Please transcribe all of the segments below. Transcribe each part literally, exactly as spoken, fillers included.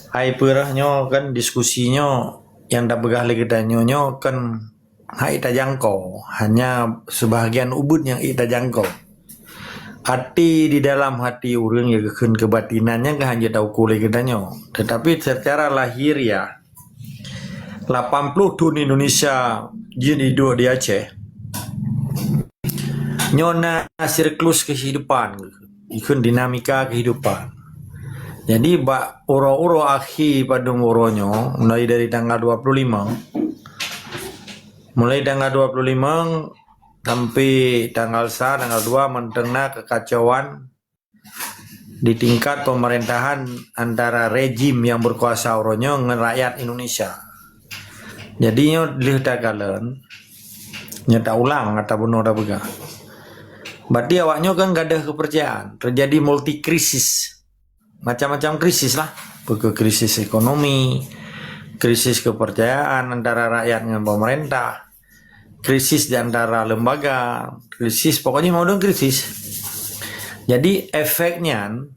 Hai peurah nyoe kan, diskusi nyoe nyang tapeugah lé geutanyoe nyoe kan hai tajangkau, hanya sebahagian ubit nyang ék tajangkau. Até di dalam até ureuëng nyang geukheun keubatinan nyang ka hana tauku lé geutanyoe. Tetapi secara lahiriah, lapan puluh thon Indonesia jeuet iduek di Aceh. Nyoe na siklus kehidupan, ikheun dinamika kehidupan. Jadi, bak uroe-uroe akhé padum uroe nyoe, mulai dari tanggal dua puluh lima, mulai tanggal dua puluh lima sampai tanggal sa, tanggal dua, mantong na kekacauan di tingkat pemerintahan antara rejim yang berkuasa uroe nyoe ngon rakyat Indonesia. Jadi, nyoe lheueh takalon, nyoe taulang ata bunoe tapeugah. Berarti awak nyoe kan gadoh kepercayaan, terjadi multi krisis. Macam-macam krisis lah. Peue krisis ekonomi, krisis kepercayaan antara rakyat ngon pemerintah, krisis di antara lembaga, krisis, pokoknya modern krisis. Jadi, efek nyan,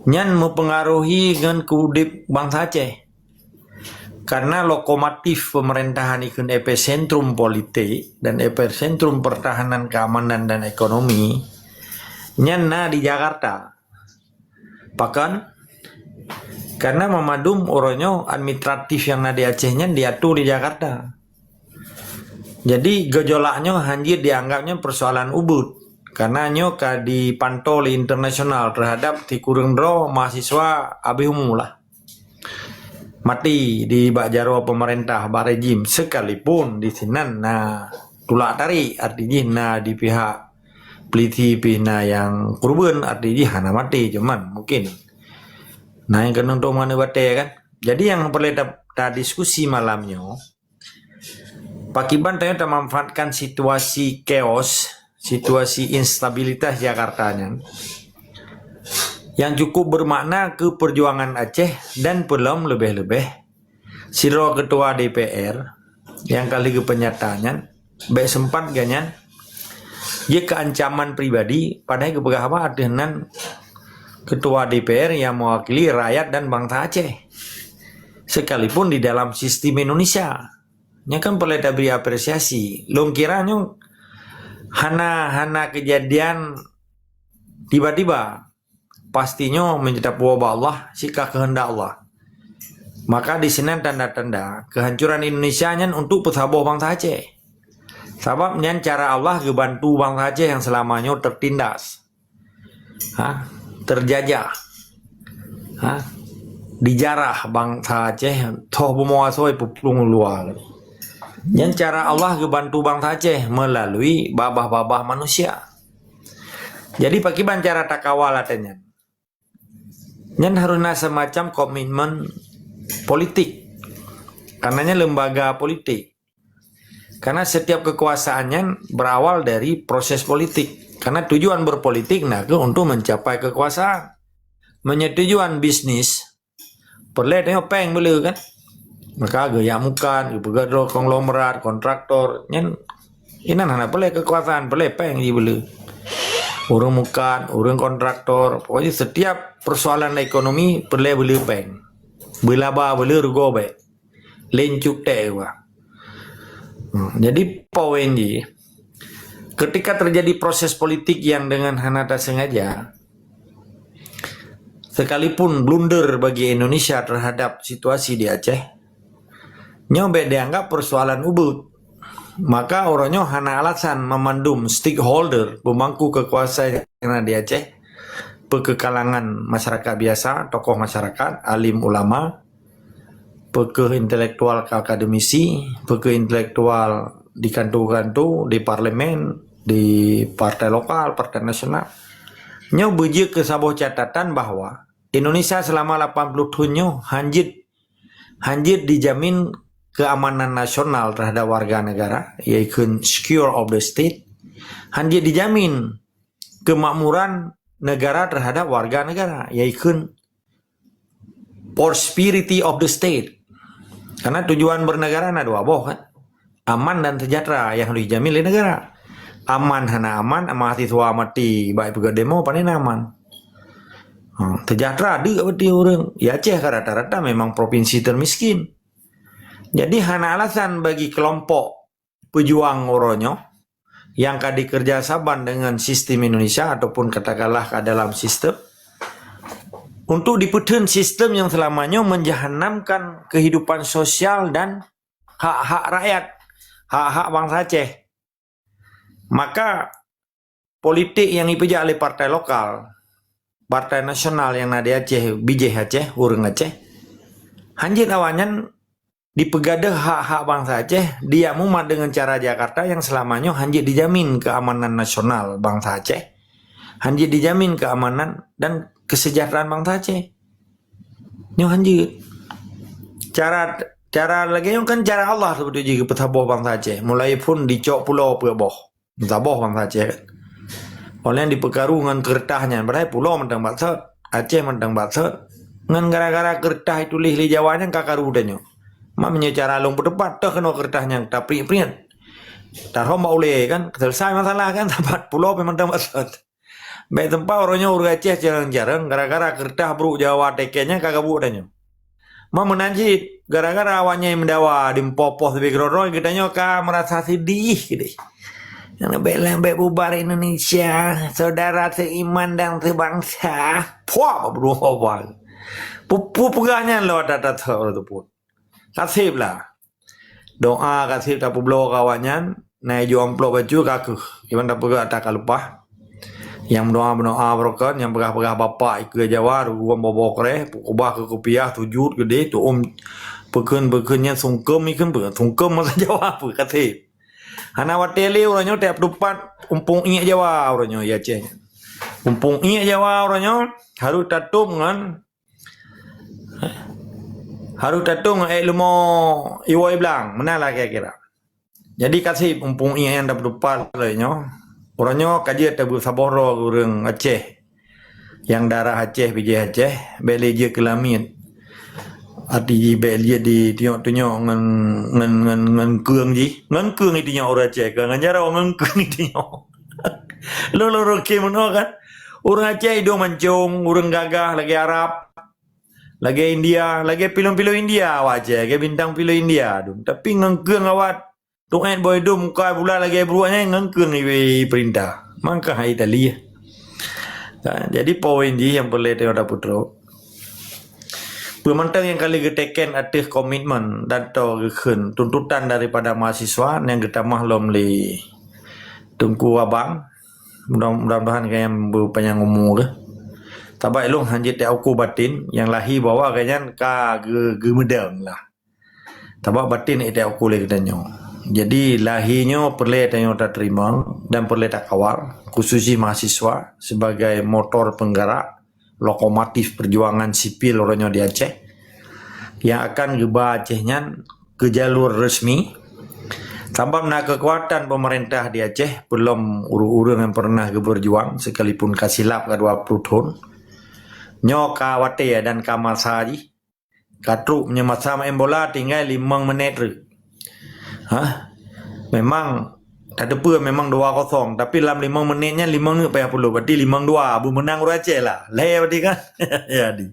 nyan mempengaruhi ngon keudép bansa Aceh. Karena lokomotif pemerintahan ikheun epicentrum politik dan epicentrum pertahanan keamanan dan ekonomi, nyan na di Jakarta. Pakon? Karena meumandum uroe nyoe administratif nyang na di Aceh nyan diatur di Jakarta. Jadi, gejolak nyoe hana jeuet dianggap nyoe persoalan ubit. Karena nyoe ka dipantau lé internasional terhadap sikureueng droe mahasiswa habéh umu lah. Mati di bak jaroe pemerintah, bak rejim, sekalipun di sinan na tulak tarék, arti jih na di pihak polisi pih na nyang keureubeuen, arti jih hana maté, cuman mungkin na nyang keunong untuk meuaneuk batée kan. Jadi nyang peureulée ta-, tadiskusi malam nyoe, pakriban tanyoe tamanfaatkan situasi chaos, situasi instabilitas Jakarta nyan, nyang cukup bermakna keu perjuangan Aceh dan peulom leubeh-leubeh sidroe ketua D P R nyang ka lheueh geupeunyata nyan, bék seumpat geuh nyan jeuet keu ancaman pribadi, padahai geupeugah haba ateueh nan ketua D P R nyang meuwakili rakyat dan bansa Aceh, sekalipun di dalam sistem Indonesia. Nyan kan peureulée tabri apresiasi. Lôn kira nyoe hana, hana keujadian tiba-tiba. Pasti nyoe meunyoe tapuwoe bak Allah, cit ka keuheundak Allah. Maka di sinan tanda-tanda keuhancuran Indonesia nyan untuk peusaboh bansa Aceh. Sabab nyan cara Allah geubantu bansa Aceh nyang seulama nyoe tertindas. Ha? Terjajah. Ha? Dijarah bansa Aceh, toh bumoe asoe peuplueng luwa. Nyan cara Allah geubantu bansa Aceh melalui babah-babah manusia. Jadi, pakriban cara takawal ateueh nyan? Nyan harôh na semacam komitmen politik. Karena nyan lembaga politik. Karena setiap kekuasaan nyan berawal dari proses politik. Karena tujuan berpolitik na kheueh untuk mencapai kekuasaan. Meunyoe tujuan bisnis, peureulée tanyoe péng beule kan? Maka geujak mukat, geupeugah droe konglomerat, kontraktor, nyan inan hana peureulée kekuasaan, peureulée péng jih beule. Ureuëng mukat, ureuëng kontraktor, pokoknya setiap persoalan ekonomi peureulée beule péng. Beulaba beule rugoe bék. Lén cukték wah. Hmm, jadi poin jih, ketika terjadi proses politik yang dengan hana tasengaja, sekalipun blunder bagi Indonesia terhadap situasi di Aceh, nyoe bék dianggap persoalan ubit. Maka uroe nyoe hana alasan meumandum stakeholder, pemangku kekuasaan yang ada di Aceh, peue keu kalangan masyarakat biasa, tokoh masyarakat, alim ulama, peue keu intelektual akademisi, peue keu intelektual di kanto-kanto, di parlemen, di partai lokal, partai nasional. Nyoe beujeuet keu saboh catatan bahwa Indonesia selama lapan puluh thon nyoe hanjeuet, hanjeuet dijamin keamanan nasional terhadap warga negara, yaitu secure of the state, hanjeuet dijamin kemakmuran negara terhadap warga negara, yaitu prosperity of the state. Karena tujuan bernegara na dua boh kan. Aman dan sejahtera yang harus dijamin oleh negara. Aman hana aman, mahasiswa mati bak peugah demo, pane na aman. Ha, sejahtera deuk berarti ureuëng. Ya, Aceh ka rata-rata memang provinsi termiskin. Jadi hana alasan bagi kelompok pejuang uroe nyoe yang ka dikerja saban dengan sistem Indonesia ataupun katakanlah ka dalam sistem untuk dipeutheun sistem yang selama nyoe menjahanamkan kehidupan sosial dan hak-hak rakyat, hak-hak bangsa Aceh. Maka politik yang dipeujak oleh partai lokal, partai nasional yang na di Aceh, bijéh Aceh, ureuëng Aceh, hanjeuet awaknyan dipeugadeuh hak-hak bangsa Aceh, dijak mumat dengan cara Jakarta yang selama nyoe hanjeuet dijamin keamanan nasional bangsa Aceh, hanjeuet dijamin keamanan dan kesejahteraan bangsa Aceh. Nyoe hanjeuet. Cara cara lagée nyoe kan cara Allah sebetul jih geupeusaboh bangsa Aceh. Mulai phon dicok pulo peuet boh. Meusaboh bangsa Aceh kan. Oleh dipeukaru ngon keureutah nyan, padahai pulo mantong batsot, Aceh mantong batsot. Ngon gara-gara keureutah ituléh lé Jawa nyan ka karu tanyoe. Mak meunyoe cara lôn peuteupat, teuh keunoe keureutah nyan tapriet-priet. Tarhom bak ulée kan, selesai masalah kan, sapat pulo pih mantong batsot. Bék teumpat uroe nyoe ureuëng Aceh jareueng-jareueng gara-gara keureutah brok Jawa teken nyan ka gabuk tanyoe. Ma meunan cit, gara-gara awaknyan meudawa di meupoh-poh sibagoe droe-droe, geutanyoe ka meurasa sedih keudeh. Nyang leumbek-leumbek bubar Indonesia, saudara seiman dan sebangsa. Puah, beudôh apa? Pu-, pu-, peugah nyan lewat data teupot. Kaseb lah. Doa kaseb tapeubloe keu awaknyan, na ijok amplop bacut ka keuh. Iban tapeugah ata ka leupah. Nyang meudoa-meudoa barokon, nyang peugah-peugah bapak ikeue Jawa, rugoe boh-boh kreh, peukubah keu kupiah, sujut keudeh, tuom peukheun-peukheun nyan sungkem ikheun peue, sungkem masa Jawa peue kaseb. Hana watée lé uroe nyoe teupeuteupat umpung iek Jawa uroe nyoe, ya Aceh. Umpung iek Jawa uroe nyoe harôh tatôb ngon Harôh tatong ék leumo iwoe blang, meunan lah kira-kira. Jadi kaseb umpung ié nyang tapeuteupat lagée nyoe. Uroe nyoe ka jeuet tabeuet saboh droe ureuëng Aceh nyang darah Aceh, bijéh Aceh, bék lé jeuet keu lamiet. Até jih bék lé jeuet ditunyok-tunyok ngon, ngon, ngon, ngon keueng jih. Ngon keueng jitunyok ureuëng Aceh, kon ngon jaroe, ngon keueng jitunyok. Lôn, lôn rukém meunoe kan. Ureuëng Aceh idong mancong, ureuëng gagah lagée Arab. Lagée India, lagée pilon-pilon India awak Aceh, lagée bintang pilon India dum. Tapi ngon keueng awak tuet boh idong muka bulat lagée bruek nyan ngon keueng ipeurintah. Mangka hai Italia. Nah, jadi poin jih nyang peureulée tanyoe tapeutrok. Peue mantong nyang ka lheueh geuteken ateueh komitmen dan to geukheun tuntutan daripada mahasiswa nyang geutamah lom lé Teungku Abang. Mudah-, mudah-mudahan gobnyan beupanyang umu geuh. Sabab ilôn hana jeuet teuku batin, nyang lahé bahwa gobnyan ka geu-, geumeudong lah. Sabab batin ék teuku lé geutanyoe. Jadi lahé nyoe peureulée tanyoe tateurimong dan peureulée takawal, khusus jih mahasiswa sebagai motor penggerak lokomotif perjuangan sipil uroe nyoe di Aceh, nyang akan geuba Aceh nyan keu jalur resmi. Sabab na keukuatan peumeurintah di Aceh, peulom ureuëng-ureuëng nyang peureunah geupeurjuang, sekalipun ka silap ka dua ploh thon. Nyoe ka watée dan ka masa jih. Ka trok meunyoe masa maén bola tinggai limong menit reuek. Hah? Memang tateupeue memang dua kosong, tapi lam limong menit nyan limong payah puluh, berarti limong dua, beumeunang ureuëng Aceh lah. Lhée berarti kan? Jadi.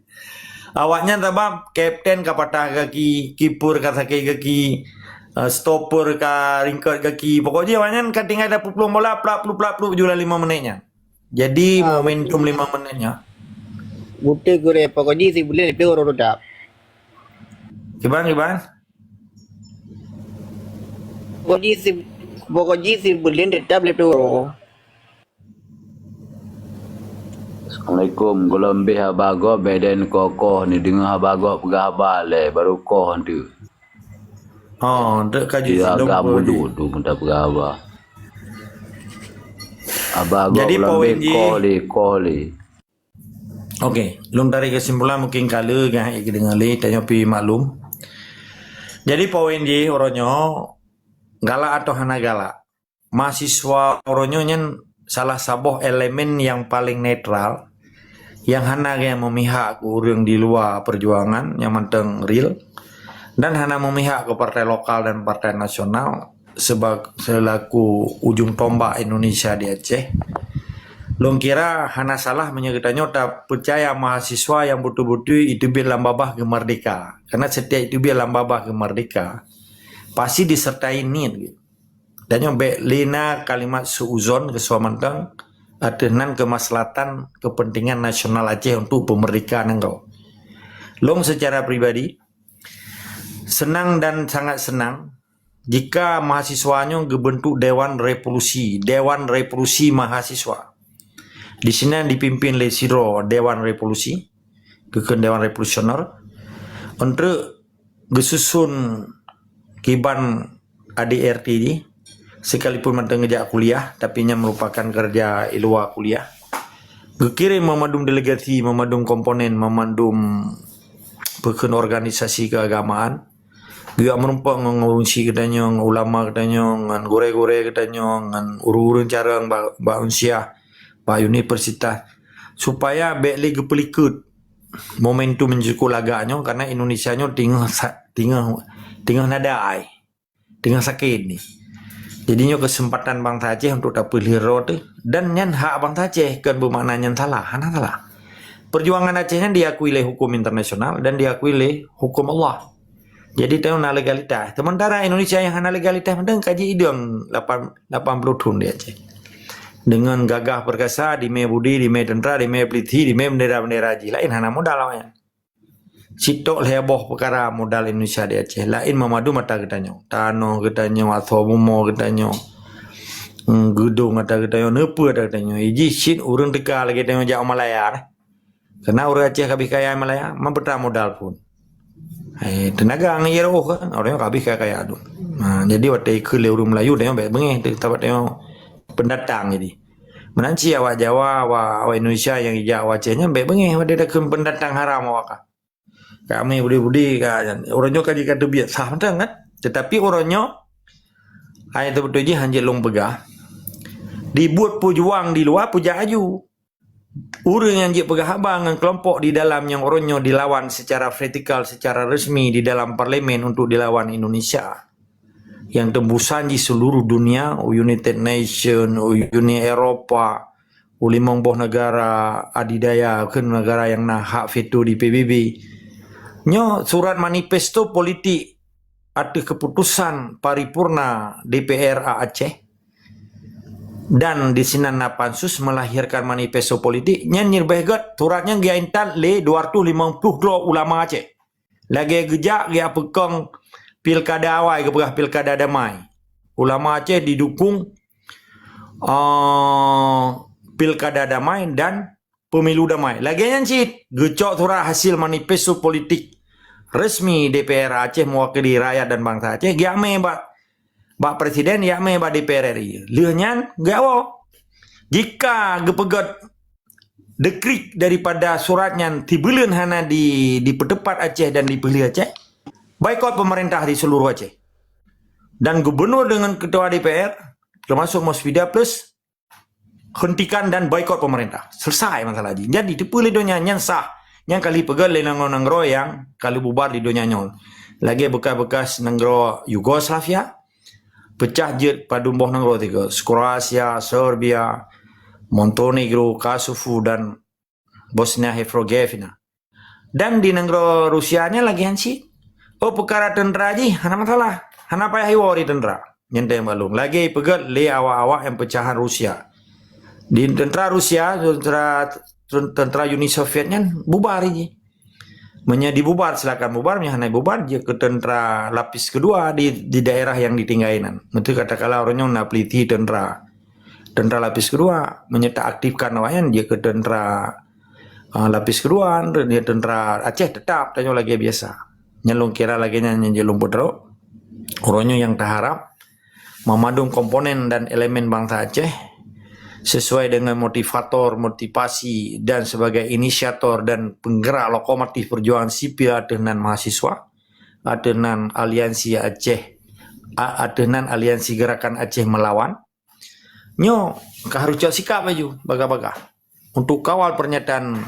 Awaknyan sabab kapten ka patah gaki, kiper ka sakét gaki, eh, stopper ka ringkot gaki. Pokok jih awaknyan ka tinggai dapeuplong bola plak pluek plak pluek ju lam limong menit nyan. Jadi momentum limong menit nyan. Beutôi gurée, pokok jih si buleuen itu rot tetap. Kiban, kiban? Pokok jih si, pokok jih si buleuen tetap lé tu. Assalamualaikum. Gohlom beh haba gob, beden kokoh ni deungoe haba gob peugah haba lé baru koh tu. Oh, dek kaji. Iya, agak bodoh tu minta peugah haba. Haba gob. Jadi gohlom beh koh lé, koh lé. Okey, lôn tarék kesimpulan mungkin ka lheueh nyang ék geudeungoe lé tanyoe pih maklum. Jadi poin jih uroe nyoe galak atau hana galak. Mahasiswa uroe nyoe nyan salah saboh elemen nyang paleng netral, nyang hana nyang memihak keu ureuëng di luwa peujuangan nyang mantong real, dan hana memihak keu partai lokal dan partai nasional seba-, selaku ujong tombak Indonesia di Aceh. Lôn kira hana salah meunyoe geutanyoe tapeucaya mahasiswa nyang beutôi-beutôi jiteubiet lam babah geumeurdeka. Karena setiap jiteubiet lam babah geumeurdeka, pasti disertai niet geuh. Tanyoe bék lé na kalimat suuzon keu soe mantong ateueh nan keumaslahatan keupeuntengan nasional Aceh untuk peumeurdeka nanggroe. Lôn seucara pribadi seunang dan sangat seunang jika mahasiswa nyoe geubeuntuk Dewan Revolusi, Dewan Revolusi Mahasiswa. Di sinan dipimpin lé sidroe Dewan Revolusi, geukheun Dewan Revolusioner, untuk geususun kiban A D R T jih, sekalipun mantong geujak kuliah, tapi nyan merupakan kerja di luwa kuliah. Geukirém meumandum delegasi, meumandum komponen, meumandum peukheun organisasi keagamaan. Geujak meurumpok ngon, ngon ureuëng syiek geutanyoe, ngon ulama geutanyoe, ngon gurée-gurée geutanyoe, ngon ureuëng-ureuëng carông bak, bak unsyiah, bak universitas, supaya bék lé geupeulikot momentum nyang cukôp lagak nyoe, karena Indonesia nyoe teungoh sa-, teungoh, teungoh nadai, teungoh sakét ni. Jadi nyoe keuseumpatan bansa Aceh untuk tapeulheueh droe teuh, dan nyan hak bansa Aceh, kon beumakna nyan salah, hana salah. Perjuangan Aceh nyan diakui lé hukum internasional dan diakui lé hukum Allah. Jadi tanyoe na legalitas. Sementara Indonesia nyang hana legalitas mantong ka jiidong lapan, lapan puluh thon di Aceh. Deungon gagah perkasa, dimé budi, dimé teuntra, dimé peulisi, dimé bendera-bendera jih. Laén hana modal awaknyan. Sitok lhée boh peukara modal Indonesia di Aceh. Laén meumadu mata geutanyoe. Tanoh geutanyoe, asoe bumoe geutanyoe. Hmm, geudong ata geutanyoe, neupeue ata geutanyoe. Ijih cit ureuëng teuka lagée tanyoe jak u Malaya. Karena ureuëng Aceh ka habéh kaya Malaya, meupeutah modal phon. Eh, teunaga ngon ie rôh kan, ureuëng nyoe ka habéh kaya-kaya tu. Ha, jadi watée ikheun lé ureuëng Melayu, tanyoe bék beungéh, teuh, tabat tanyoe pendatang jadi. Meunan cit awak Jawa, awak, awak Indonesia nyang ijak u Aceh nyan bék beungéh, watée takheun pendatang haram awak ka. Ka amé budi-budi ka, ureuëng nyoe ka jikata biet sah mantong kan. Tetapi ureuëng nyoe hai teubeutôi jih hanjeuet lôn peugah. Dibuet peujuang di luwa peujak aju. Ureuëng nyang jeuet peugah haba ngon keulompok di dalam nyang ureuëng nyoe dilawan secara vertikal, secara resmi di dalam parlemen untuk dilawan Indonesia. Nyang tembusan di seluruh dunia, United Nation, Uni Eropa, u limong boh negara adidaya, kheun negara nyang na hak veto di P B B. Nyoe surat manifesto politik ateueh keputusan paripurna D P R A Aceh. Dan di sinan na pansus melahirkan manifesto politik, nyan nyeubeh gét surat nyan geuintat lé dua ratus limong puluh droe ulama Aceh. Lagée geujak geupeukong pilkada awai geupeugah pilkada damai. Ulama Aceh didukung, eh, pilkada damai dan pemilu damai. Lagée nyan cit geucok surat hasil manifesto politik resmi D P R Aceh mewakili rakyat dan bansa Aceh, geuamé bak bak presiden, yakni bak D P R R I. Lheueh nyan geuwoe. Jika geupeugét dekrit daripada surat nyan sibuleuen hana di, dipeuteupat Aceh dan dipeulheueh Aceh, boikot pemerintah di seluruh Aceh. Dan gubernur dengan ketua D P R, termasuk Musfida Plus, hentikan dan boikot pemerintah. Selesai masalah jih. Jadi, teupeu lé donya nyan sah. Nyang ka lheueh peugét lé nanggroe-nanggroe nyang ka lheueh bubar di donya nyoe. Lagée bekas-bekas nanggroe Yugoslavia, peucah jeuet padum boh nanggroe tiga. Kroasia, Serbia, Montenegro, Kosovo, dan Bosnia Herzegovina. Dan di nanggroe Rusia nyan lagée nyan cit. Oh, peukara teuntra jih hana masalah. Hana payah iwoe di teuntra. Nyan teuh balong. Lagée peugét lé awak-awak nyang peucahan Rusia. Di teuntra Rusia, teuntra, teuntra Uni Soviet nyan bubar jih. Meunyoe dibubar, silakan bubar. Meunyoe hana bubar, jeuet keu teuntra lapis kedua di, di daerah nyang ditinggai nan. Meunyoe katakanlah ureuëng nyoe na peulisi teuntra, teuntra lapis kedua. Meunyoe taaktifkan awaknyan, jeuet keu teuntra, ah, lapis kedua, dia teuntra Aceh tetap tanyoe lagée biasa. Nyan lôn kira lagée nyan nyang jeuet lôn peutrok. Uroe nyoe nyang taharab, meumandum komponen dan elemen bansa Aceh sesuai dengan motivator, motivasi dan sebagai inisiator dan penggerak lokomotif perjuangan sipil ateueh nan mahasiswa, ateueh nan aliansi Aceh, a-, ateueh nan aliansi Gerakan Aceh Melawan. Nyoe ka harôh cok sikap laju bagah-bagah untuk kawal pernyataan,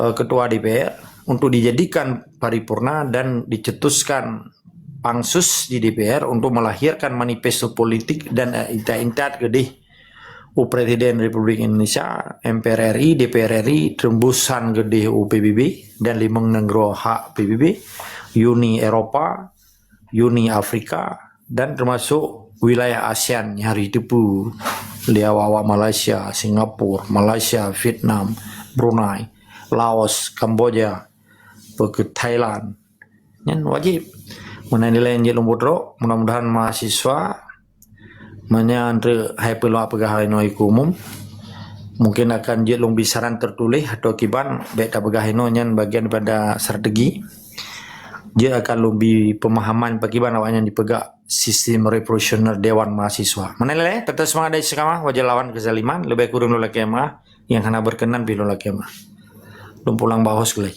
eh, Ketua D P R untuk dijadikan paripurna dan dicetuskan pansus di D P R untuk melahirkan manifesto politik dan, eh, intat-intat keudeh u Presiden Republik Indonesia, M P R R I, D P R R I, teureumbôsan geudeh u P B B dan limong nanggroe hak P B B, Uni Eropa, Uni Afrika, dan teumasok wilayah ASEAN nyang harôh jiteupeue lé awak-awak Malaysia, Singapura, Malaysia, Vietnam, Brunei, Laos, Kamboja, peue keu Thailand. Nyan wajéb. Meunan ilée jeuet lôn buet trok, mudah-mudahan mahasiswa meunyoe treuk hai peue lôn peugah inoe iku umum, mungkin akan jeuet lôn bi saran teutuléh atau kiban, bék tapeugah inoe, nyan bagian daripada strategi. Jeuet akan lôn bi peumahaman pakiban awaknyan jipeugah sistem revolusioner Dewan Mahasiswa. Meunan ilée, tetap seumangat dan istiqamah, wajah lawan kezaliman, leubeh kureueng lôn lakée meu'ah, nyang hana berkenan pih lôn lakée meu'ah. Lôn pulang bahos keulai.